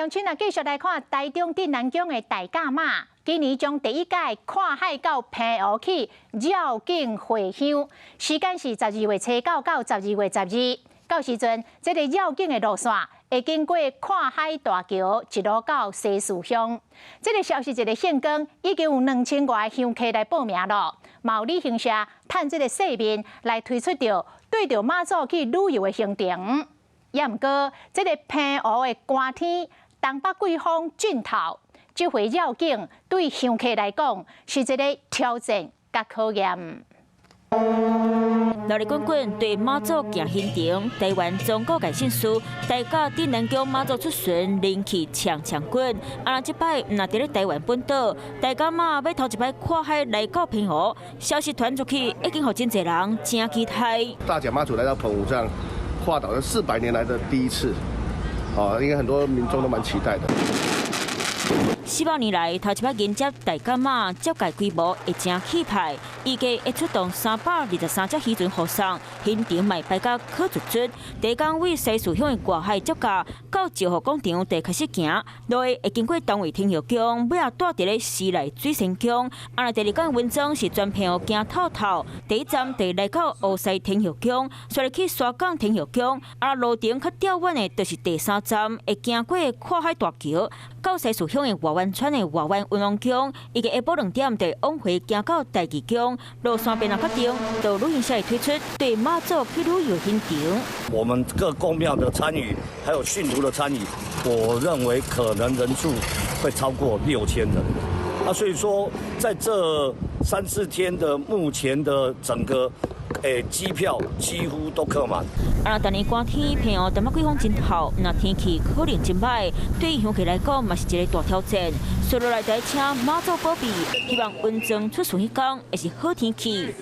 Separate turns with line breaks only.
鄉親啊，繼續來看台中鎮瀾宮的大甲媽，今年將第一屆跨海到澎湖去繞境回香，時間是12月初9到12月12。到時陣，這個繞境的路線會經過跨海大橋，一路到西嶼鄉。這個消息一个現光，已經有2000外香客來報名咯。嘛有旅行社趁這個世面來推出著對著媽祖去旅遊的行程。也毋過，這個澎湖的寒天，東北季風陣頭，這回繞境對香客來講是一個挑戰佮考驗。
熱力滾滾對媽祖行行程，台灣宗教界信士大甲鎮瀾宮媽祖出巡，人氣強強滾。啊，這擺毋若佇咧台灣本島，大甲媽欲頭一擺跨海來到澎湖，消息傳出去，已經予真濟人誠期待。
大甲媽祖來到澎湖這樣跨島，400年來的第一次，啊，應該很多民眾都蠻期待的。
400年來，頭一擺迎接大甲媽，這屆規模會誠氣派，預計會出動323隻漁船護送，行程嘛排甲可足足。第一工為西嶼鄉的外海接駕到石湖廣場就開始行，路會經過東圍天后宮，尾仔蹛佇咧時內水仙宮。啊，第二工雲裝是全澎湖行透透，第一站就來到烏西天后宮，煞來去沙港天后宮。啊，路程較吊遠的，就是第三站會經過跨海大橋，到西嶼鄉的外灣村的外灣文王宮，伊個下晡2點就往回行到大義宮，路線便若確定，就旅行社會推出對媽祖去旅遊行程。
我們各宮廟的參與，還有信徒的參與，我認為可能人數會超過6000人。啊，所以說在這三四天的目前的整個機票幾乎都客滿。
啊，逐年寒天，澎湖東北季風真透，若天氣可能真䆀，對香客來講嘛是一個大挑戰。所以來台請媽祖保庇，希望雲裝出巡彼工會是好天氣。